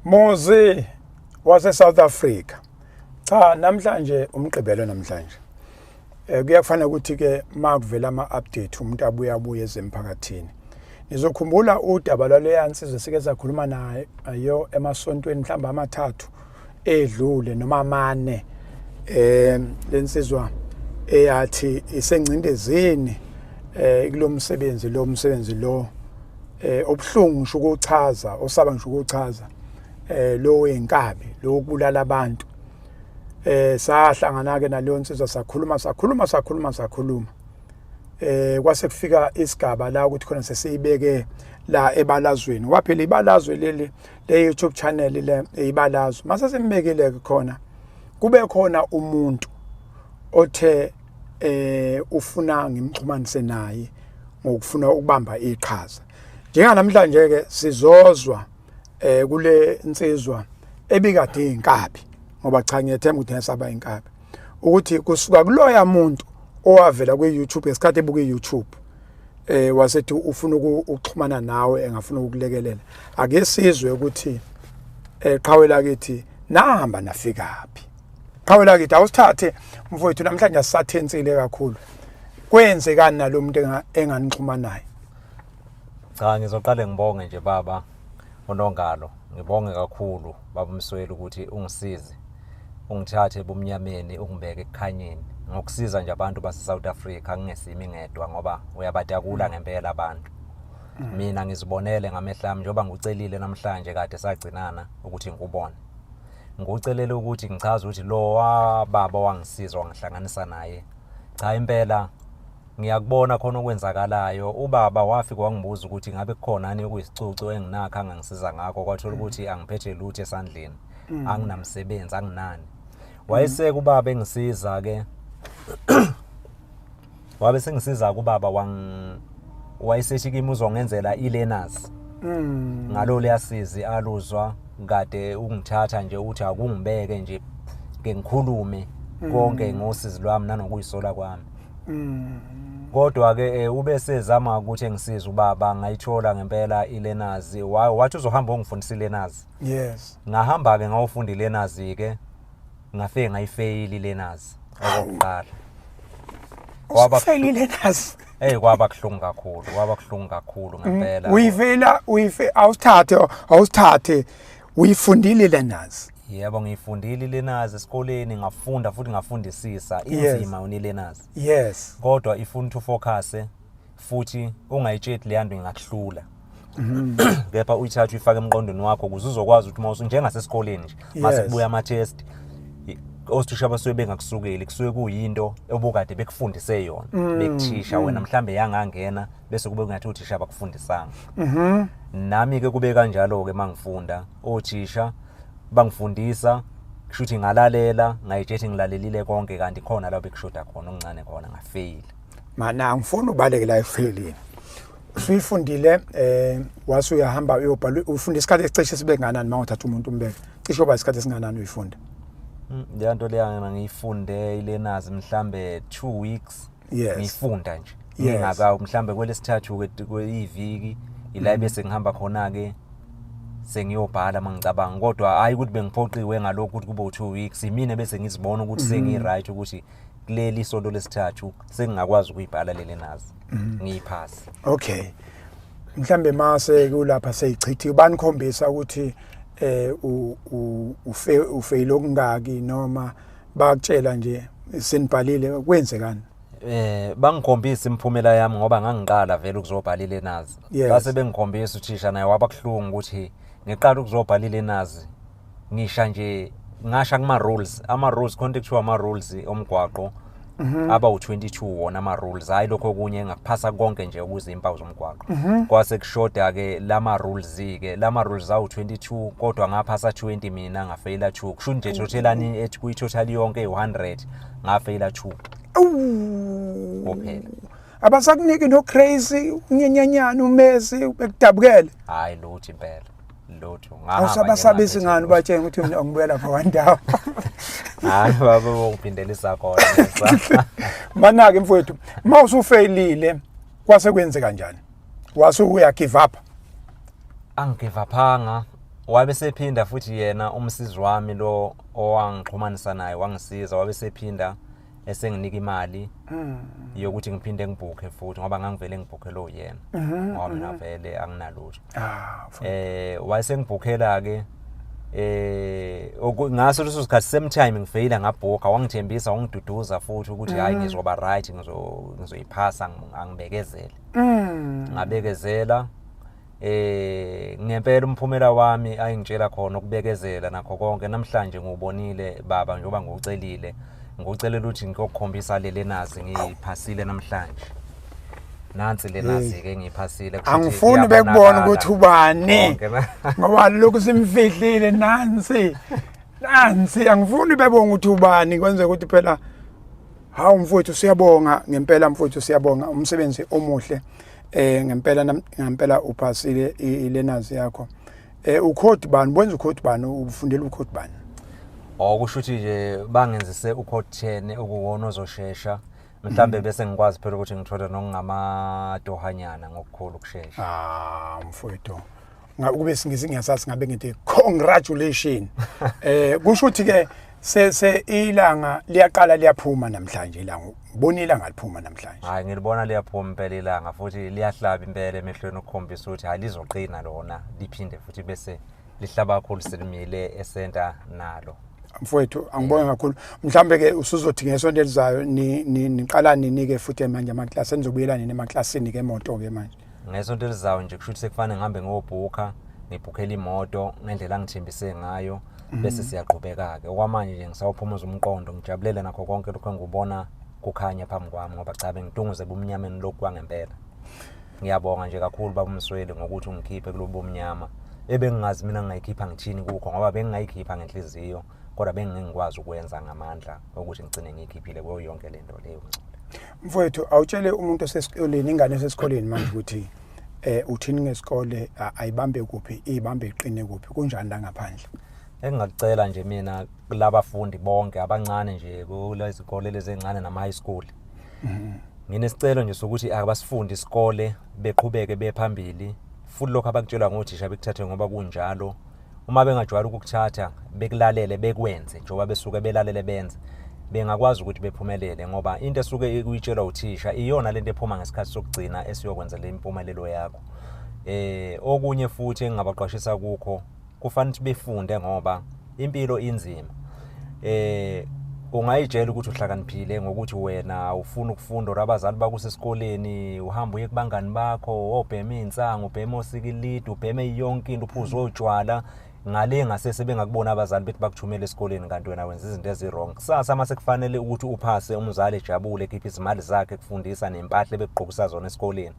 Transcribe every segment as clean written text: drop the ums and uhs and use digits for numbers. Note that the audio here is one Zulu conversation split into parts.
Muzi wase South Africa. Cha, namhlanje umgqibelo namhlanje. Kuyakufanele ukuthi ke makuvela ama update umuntu abuye abuye ezemphakathini. Nizokhumbula udaba lwaleya nsizwa sike sakhuluma nayo emasontweni mhlawumbe amathathu edlule noma amane, lensizwa eyathi isengcindezini kulomsebenzi lo msebenzi lo obuhlungu ngisho ukuchaza, osaba ngisho ukuchaza, lo wenkabi lo kubulala abantu. Sahlangana ke naleyo nsizwa, sakhuluma, sakhuluma, sakhuluma, sakhuluma, kwase kufika isigaba la ukuthi khona sesiyibeke la ebalazweni. Waphela ibalazwe leli le YouTube channel le ibalazwe, mase simbekile khona, kube khona umuntu othe ufuna ngimxhumanise naye ngokufuna ukubamba iqhaza. Njenganamhlanje ke sizozwa kule nsizwa ebikade inkabi, ngoba cha, ngiyethemba ukuthi ngesaba inkabi, ukuthi kusuka kuloya muntu owavela kwi-YouTube ngesikhathi ebuka i-YouTube wasethi ufuna ukuxhumana nawe, engafuna ukukulekelela. Ake sizwe ukuthi qhawe lakithi nahamba nafikaphi. Qhawe lakithi, awusithathe mfowethu, namhlanje asisathensile kakhulu. Kwenzekani nalo muntu enganixhumana naye? Cha, ngizoqale ngibonge nje baba uNongalo, ngibonge kakhulu baba uMsweli ukuthi ungisize, ungithathe ebumnyameni ungibeke ekukhanyeni ngokusiza nje abantu base South Africa ngingesimi ngedwa, ngoba uyabatakula ngempela abantu. Mina ngizibonele ngamehlo ami njengoba ngikucelile namhlanje, kade sagcinana ukuthi ngikubone. Ngikucelele ukuthi ngichaze ukuthi lo wababa wangisiza wangihlanganisa naye. Cha, impela ngiyakubona khona okwenzakalayo. Ubaba wafika wangibuza ukuthi ngabe kukhona ani okuyisicucu enginakho angangisiza ngakho, kwathola ukuthi angiphethe lutho esandleni, anginamsebenzi, anginani. Wayeseka ubaba engisiza ke, wabe sengisiza kubaba wang wayesethi kimi uzongenzela i-learners ngalo liyasizi aluzwa kade ungithatha nje uthi akungibeke nje ke ngikhulume konke ngosizi lwami nanokuyisola kwami. Kodwa ke ube sezama ukuthi engisize ubaba, ngayithola ngempela i-learners. Wathi uzohamba ongifundisa i-learners. Ngahamba ke ngawufunda i-learners ke, ngafike ngayifeyili i-learners okokuqala. Kwaba Ufeyilile nazi? Hey, kwaba kuhlungu kakhulu, kwaba kuhlungu kakhulu ngempela. Uyifeyila, uyife, awusithathe, awusithathe, uyifundile learners? Yebo, ngiyifundile i-learners esikoleni, ngafunda futhi ngafundisisa. Inzima yona i-learners. Kodwa ifuna ukuthi ufocus futhi ungayitsheli leya nto ingakuhlula. Kepha uyithathe uyifake emqondweni wakho ukuze uzokwazi ukuthi mawusu njengasesikoleni nje mase kubuya ama test, osithisha basuke bengakusukeli, kusuke kuyinto obukade bekufundise yona bekuthisha wena, mhlambe yangangena bese kube kungathi othisha abakufundisanga. Nami ke kube kanjalo ke mangifunda, othisha bangifundisa, kusho ukuthi ngalalela, ngayitshethi ngilalelile konke, kanti khona la bekushoda khona okuncane khona, ngafeyila. Mana, angifuni ubaleke la efeyilini. Usuyifundile, wase uyahamba uyobhala, ufunda isikhathi esicishe sibe nganani? Mawuthatha umuntu umbeke, cishe oba isikhathi esinganani uyifunda? Leya nto leya mina ngiyifunde i-learners mhlambe 2 weeks. Ngifunda nje ngingaka mhlambe kwelesithathu kweyiviki ila bese ngihamba khona ke sengiyobhala mangicabanga, kodwa hayi ukuthi bengiphoqiwe ngalokho ukuthi kube u2 weeks. Imina bese ngizibona ukuthi sengi right ukuthi kuleli sonto lesithathu sengingakwazi ukuyibhala leli nazi ngiyiphasi. Okay, mhlambe mase kulapha seyichithiwe, banikhombisa ukuthi ufe ufeyile okungaki noma bakutshela nje senibhalile, kwenzekani? Bangikhombisa imiphumela yami ngoba ngangiqala vele ukuzobhala i-learners. Base bengikhombisa, uthisha naye waba kuhlungu ukuthi ngiqala ukuzobhala i-learners, ngisha nje ngasha kuma rules, ama rules khona kuthiwa ama rules omgwaqo aba u22 wona ama rules, hayi lokho okunye, ngakuphasa konke nje ukuze impawu zomgwaqo. Kwase kushoda ke lama rules ke, lama rules awu 22, kodwa ngaphasa 20 mina, ngafeyila 2. Kusho nje totalani ethi kuyi total yonke u100, ngafeyila 2 kuphela. Abasakuniki no crazy unyenyanyana umezi bekudabukele? Hayi, lutho impela, lutho. Awusabasabisi ngani, ubatshela ukuthi mina ngibuya lapha kwandawo? Hayi baba, bongiphindelisa khona. Mana-ke mfowethu, uma usufeyilile kwase kwenze kanjani? Wase uya give up? Angigive uphanga. Wabe sephinda futhi yena umsizi wami lo owangixhumanisa naye wangisiza, wabe sephinda esenginika imali yokuthi ngiphinde ngibhukhe futhi, ngoba ngangivele ngibhukhe lo yena, ngoba mina vele anginalutho. Wayesengibhukhela ke ngaso leso sikhathi, same time ngifeyila ngabhukha, wangithembisa, wangiduduza futhi ukuthi hayi, ngizoba right, ngizoyiphasa, angibekezele. Ngabekezela ngempela, umphumela wami ayingitshela khona ukubekezela nakho konke namhlanje ngiwubonile baba, njengoba ngiwucelile, ngiwucelela ukuthi ngiyokukhombisa le learners ngiyiphasile namhlanje. Nansi learners ke, ngiyiphasile. Kusho ukuthi Angifuni bekubona kuyabonakala ukuthi ubani konke. Ngoba lokhu simfihlile. Nansi, nansi, angifuni bebonga ukuthi ubani, kwenzeka ukuthi phela. Hawu mfowethu, siyabonga ngempela mfowethu, siyabonga umsebenzi omuhle. Ngempela ngempela uphasile ilearners yakho. Ucode bani wenza? Ucode bani ufundela? Ucode bani? Okusho ukuthi nje bangenzise ucode 10, okuwona ozoshesha mhlambe, bese ngikwazi phela ukuthi ngithole nokungamatohanyana ngokukhulu ukushesha. Ah mfowethu, kube singisi ngiyasazi, ngabe ngithi congratulation. Kusho ukuthi ke se ilanga liyaqala liyaphuma namhlanje, ilanga ubona ilanga liphuma namhlanje. Hayi, ngilibona liyaphuma impela ilanga, futhi liyahlaba impela emehlweni, ukukhombisa ukuthi hayi, lizoqina lona, liphinde futhi bese lihlaba kakhulu selimile esenta nalo. Mfowethu, angibonge kakhulu. Mhlambe ke usuzothi ngesonto elizayo niqala nini ke futhi manje amaklasi, enizobuyela nini emaklasini ke emoto ke manje? Ngesonto elizayo nje kusho ukuthi sekufanele ngihambe ngiyobhukha, ngibhukhele imoto ngendlela angithembise ngayo, bese siyaqhubeka-ke. Okwamanje nje ngisawuphumuza umqondo, ngijabulele nakho konke lokhu engikubona kukhanya phambi kwami, ngoba cha, bengidunguze ebumnyameni lokhu kwangempela. Ngiyabonga nje kakhulu baba uMsweli ngokuthi ungikhiphe kulobu bumnyama ebengingazi mina ngingayikhipha ngithini kukho, ngoba bengingayikhipha ngenhliziyo, kodwa bengingeke ngikwazi ukwenza ngamandla ukuthi ngigcine ngiyikhiphile kuyo yonke le nto leyo ngcole. Mfowethu, awutshele umuntu osesikoleni, ingane esesikoleni manje, ukuthi uthini ngesikole, ayibambe kuphi, ibambe iqine kuphi, kunjani la ngaphandle? Engingakucela nje mina kulabafundi bonke abancane nje kulezikole lezi ezincane nama-high school, nginesicelo nje sokuthi abasifunde isikole, beqhubeke bephambili, futhi lokho abakutshelwa ngothisha bekuthathe ngoba kunjalo. Uma bengajwayele ukukuthatha, bekulalele, bekwenze njengoba besuke belalele benze, bengakwazi ukuthi bephumelele, ngoba into esuke ikuyitshelwa uthisha iyona lento ephuma ngesikhathi sokugcina esiyokwenzela impumelelo yakho. Okunye futhi engingabaqwashisa kukho, kufanele ukuthi befunde ngoba impilo inzima. Ungayitshela ukuthi uhlakaniphile ngokuthi wena ufuna ukufunda, or abazali bakusesikoleni, uhamba uye kubangani bakho, obhema iy'nsangu, ubhema osikilidi, ubheme yonke into, uphuze otshwala ngale ngasese, bengakubona abazali bethi bakuthumela esikoleni, kanti wena wenza izinto ezi-wrong. Kusasa uma sekufanele ukuthi uphase, umzali ejabule, ekhiphe izimali zakhe kufundisa nempahla ebekugqokisa zona esikoleni,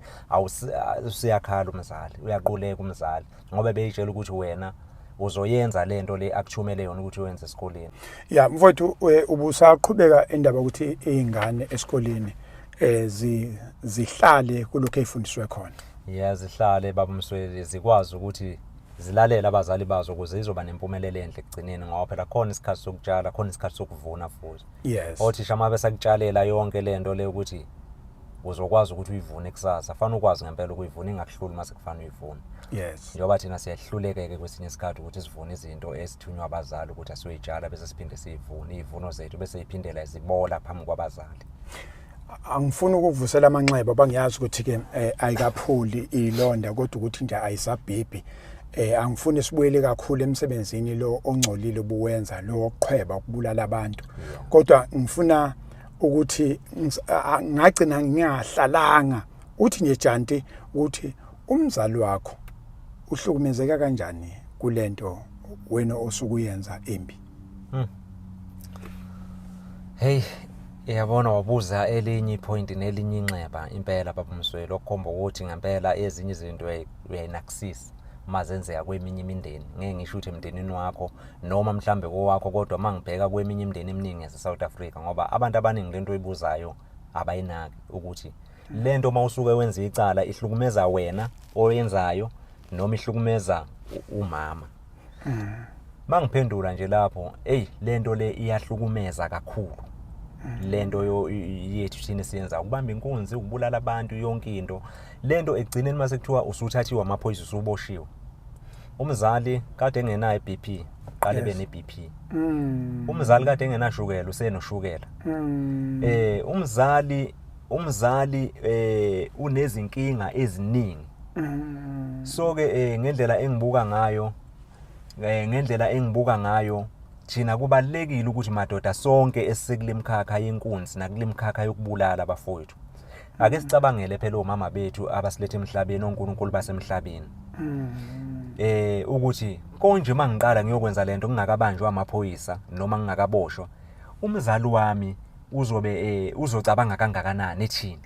usiyakhala umzali, uyaquleka umzali, ngoba beyitshela ukuthi wena uzoyenza lento le akuthumele yona ukuthi uyenze esikoleni. Ya mfowethu, ubusaqhubeka indaba ukuthi izingane esikoleni zihlale kulokho ezifundiswe khona. Ya, zihlale baba Msweli, zikwazi ukuthi zilalele abazali bazo ukuze izoba nempumelelo enhle ekugcineni, ngoba phela khona isikhathi sokutshala, khona isikhathi sokuvuna futhi. Othisha uma besakutshalela yonke lento le ukuthi uzokwazi ukuthi uyivune kusasa, fanele ukwazi ngempela ukuyivuna, ingakuhluli uma sekufanele uyivune. Njengoba thina siyahluleke-ke kwesinye isikhathi ukuthi sivune izinto esithunywa abazali ukuthi asiyoyitshala, bese siphinde siyivune iy'vuno zethu, bese yiphindela zibola phambi kwabazali. Angifuni ukuvusela amanxeba, bangiyazi ukuthi ke ayikaphuli ilonda, kodwa ukuthi nje ayisabhibhi. Angifuni sibuyele kakhulu emsebenzini lo ongcolile obuwenza lo wokuqhweba, ukubulala abantu, kodwa ngifuna ukuthi ngagcina ngingahlalanga uthi nje janti ukuthi umzali wakho uhlukumezeka kanjani kulento wena osukuyenza embi. Hey, uyabona, wabuza elinye ipoint nelinye inxeba impela baba Msweli, okukhomba ukuthi ngempela ezinye izinto uyayinakisisa uma zenzeka kweminye imindeni. Ngeke ngisho ukuthi emndenini wakho noma mhlambe kowakho, kodwa uma ngibheka kweminye imindeni eminingi yase-South Africa, ngoba abantu abaningi lento oyibuzayo abayinaki ukuthi lento uma usuke wenza icala ihlukumeza wena oyenzayo noma ihlukumeza umama. Mangiphendula nje lapho, hey, lento le iyahlukumeza kakhulu. Lento yethu thina siyenza ukubamba inkunzi, ukubulala abantu, yonke into. Lento egcineni mase kuthiwa usuthathiwe amaphoyisa, usuboshiwe. Umzali kade engenayo iBP, qale Yes. bene BP. Umzali kade engenashukela usenoshukela. Umzali unezinkinga eziningi. So ke ngendlela engibuka ngayo, thina kubalekile ukuthi madoda sonke esisekule mkhakha yenkunzi nakule mkhakha yokubulala abafowethu. Ake sicabangele phela omama bethu abasilethe emhlabeni, oNkulunkulu basemhlabeni. Ukuthi konje mangiqala ngiyokwenza lento ngingakabanjwa amaphoyisa noma ngingakaboshwa, umzali wami uzobe uzocabanga kangakanani ethini?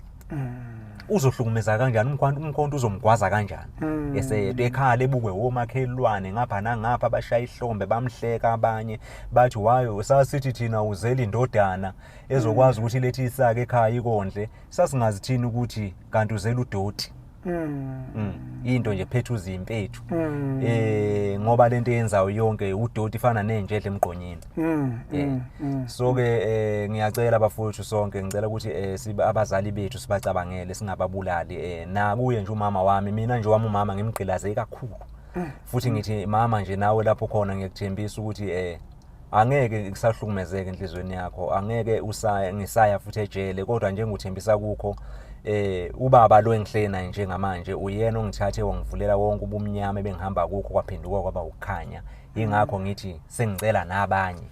Uzohlukumeza kanjani umkhonto uzomgwaza kanjani? Eseyedwa ekhala ebukwe omakhelwane ngapha nangapha, bashaya ihlombe bamhleka abanye bathi wayo sasithi thina uzela indodana ezokwazi ukuthi ilethe isaka ekhaya ikondle, sasingazi thina ukuthi kanti uzela udoti. Into nje phethu uzimpethu. Ngoba lento eyenzayo yonke udoti ifana nenje edle emgqonyeni. So ke ngiyacela bafowethu sonke, ngicela ukuthi abazali bethu sibacabangele, singababulali. Nakuye nje umama wami, mina nje wami umama ngimgqilaze kakhulu. Futhi ngithi mama nje nawe lapho khona ngiyakuthembisa ukuthi angeke kusahlukumezeke enhlizweni yakho, angeke usaya ngisaya futhi ejele, kodwa njengokuthembisa kukho ubaba lo engihlena njengamanje uyena ongithathe wangivulela wonke ubumnyama ebengihamba kukho kwaphenduka kwaba ukukhanya. Ingakho ngithi sengicela nabanye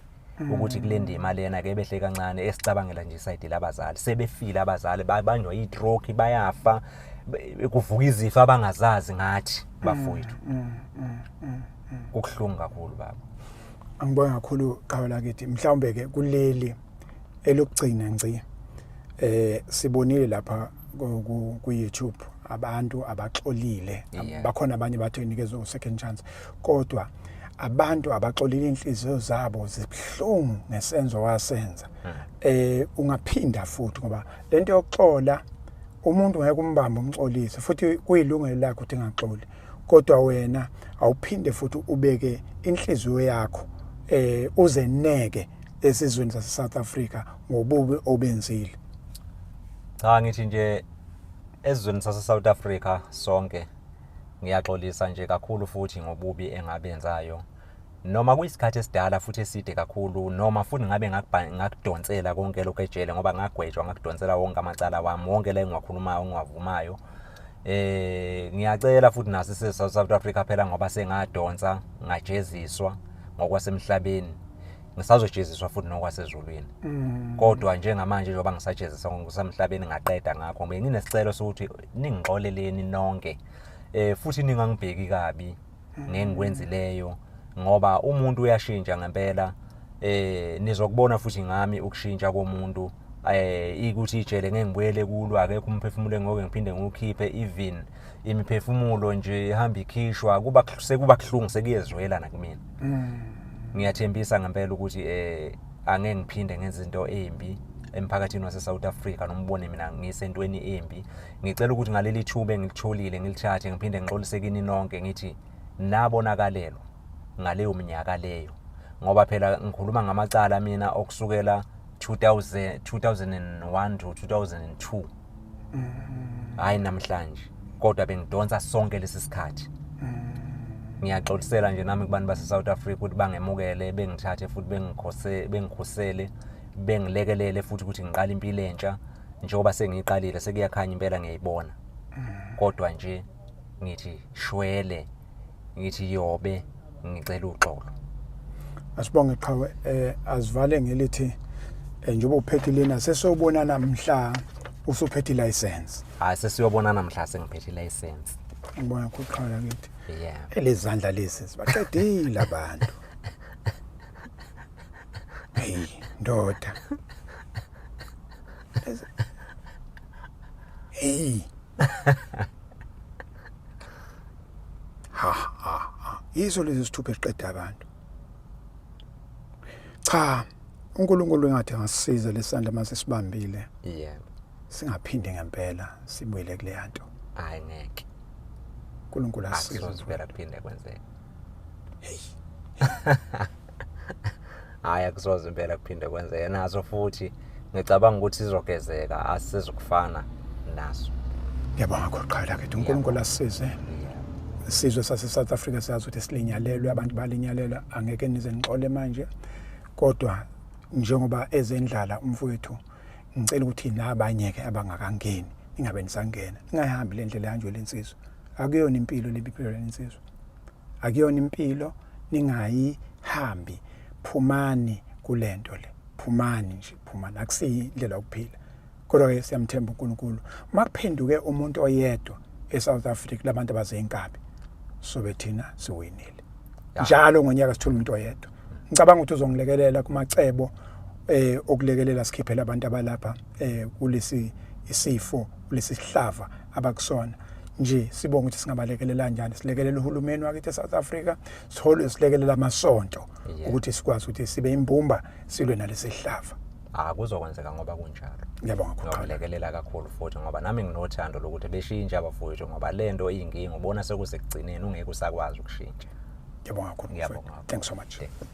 ukuthi kule ndima lena ke behle kancane, esicabangela nje isayidi labazali. Sebefile abazali, babanjwa i-stroke, bayafa, kuvuka izifo abangazazi ngathi bafowethu. Kubuhlungu kakhulu baba. Angibonge kakhulu qhawe lakithi. Mhlawumbe ke kuleli elokugcina ngci sibonile lapha ku YouTube abantu abaxolile, bakhona abanye bathi nikezwe second chance, kodwa abantu abaxolile inhliziyo zabo zibuhlungu ngesenzo wasenza. Ungaphinda futhi, ngoba lento yokuxola umuntu ngeke umbambe umxolise, futhi kuyilungelo lakhe ukuthi engaxoli, kodwa wena awuphinde futhi ubeke inhliziyo yakho uzeneke esizweni sase South Africa ngobubi obenzile. Cha, ngithi nje esizweni sase South Africa sonke ngiyaxolisa nje kakhulu futhi ngobubi engabenzayo, noma kuyisikhathi esidala futhi eside kakhulu, noma futhi ngabe ngakudonsela konke lokho ejele, ngoba ngagwetshwa ngakudonsela wonke amacala wami wonke la engiwakhulumayo engiwavumayo. Ngiyacela futhi naso isizwe South Africa phela, ngoba sengadonsa ngajeziswa ngokwasemhlabeni, ngisazojeziswa futhi nokwasezulwini. Kodwa njengamanje njengoba ngisajeziswa ngokusemhlabeni ngaqeda ngakho, benginesicelo sokuthi ningixoleleni nonke, futhi ningangibheki kabi ngengikwenzileyo, ngoba umuntu uyashintsha ngempela. Nizokubona futhi ngami ukushintsha komuntu, ukuthi ijele ngeke ngibuyele kulo, akekho umphefumulo engoke ngiphinde ngiwukhiphe, even imiphefumulo nje ihamba ikhishwa, kuba sekuba kuhlungu, sekuyezwela nakumina. Ngiyathembisa ngempela ukuthi angeke ngiphinde ngenze into embi emphakathini wase South Africa, nombone mina ngisentweni embi. Ngicela ukuthi ngaleli thuba engilitholile ngilithathe ngiphinde ngixolise kini nonke, ngithi nabonakalelwa ngaleyo minyaka leyo, ngoba phela ngikhuluma ngamacala mina okusukela 2000 2001 to 2002, hayi namhlanje, kodwa bengidonsa sonke lesi sikhathi. Ngiyaxolisela nje nami kubantu base South Africa ukuthi bangemukele, bengithathe futhi bengikhose, bengikhusele, bengilekelele futhi ukuthi ngiqale impilo entsha, njengoba sengiyiqalile sekuyakhanya impela ngiyayibona. Kodwa nje ngithi shwele, ngithi yobe, ngicela uxolo. Asibonge qhawe. Azivale ngelithi njengoba uphethe lena, sesiyobonana mhla usuphethe license. Hayi, sesiyobonana mhla sengiphethe license. Ngibona kuqhawe lakithi. Elezandla lezi sibaqedile abantu. Hey ndoda. Hey. Ha ha ha. Yiso lezi sithupha esiqeda abantu. Cha, uNkulunkulu engathi angasisiza lesandla mase sibambile. Singaphinde ngempela sibuyele kule yanto. Hayi ngeke. uNkulunkulu asisize. Akusoze kuphinde kwenzeke. Hey. Hayi akusoze impela kuphinde kwenzeke naso, futhi ngicabanga ukuthi sizogezeka, asizokufana naso. Ngiyabonga kakhulu qhawe lakithi. uNkulunkulu asisize. Isizwe sase South Africa siyazi ukuthi silinyalelwe, abantu balinyalelwa, angeke nize nixole manje. Kodwa njengoba ezendlala umfowethu, ngicela ukuthi nabanye ke abangakangeni ningabe nisangena, ningayihambi le ndlela yanjwe lensizwa. Akuyona impilo le impilo lensizwa, akuyona impilo, ningayihambi. Phumani kulento le, phumani nje, phumani, akusiyi indlela yokuphila. Kodwa ke siyamthemba uNkulunkulu, makuphenduke umuntu oyedwa eSouth Africa labantu abazenkabi, sobe thina siwinile. Njalo ngonyaka sithola umuntu oyedwa. Ngicabanga ukuthi uzongilekelela kumacebo okulekelela sikhiphele abantu abalapha kulesi isifo, kulesi sihlava abakusona nje. Sibonga ukuthi singabalekelela kanjani, silekelela uhulumeni wakithi eSouth Africa, sihole, silekelela amasonto ukuthi sikwazi ukuthi sibe imbumba, silwe nalesi sihlava. Ah, kuzokwenzeka ngoba kunjalo. Ngiyabonga kakhulu. Ngiyokulekelela kakhulu futhi ngoba nami nginothando lokuthi beshintshe abafowethu, ngoba lento iyinkinga, ubona sekusekugcineni ungeke usakwazi ukushintsha. Ngiyabonga kakhulu. Ngiyabonga. Thanks so much. Thank you.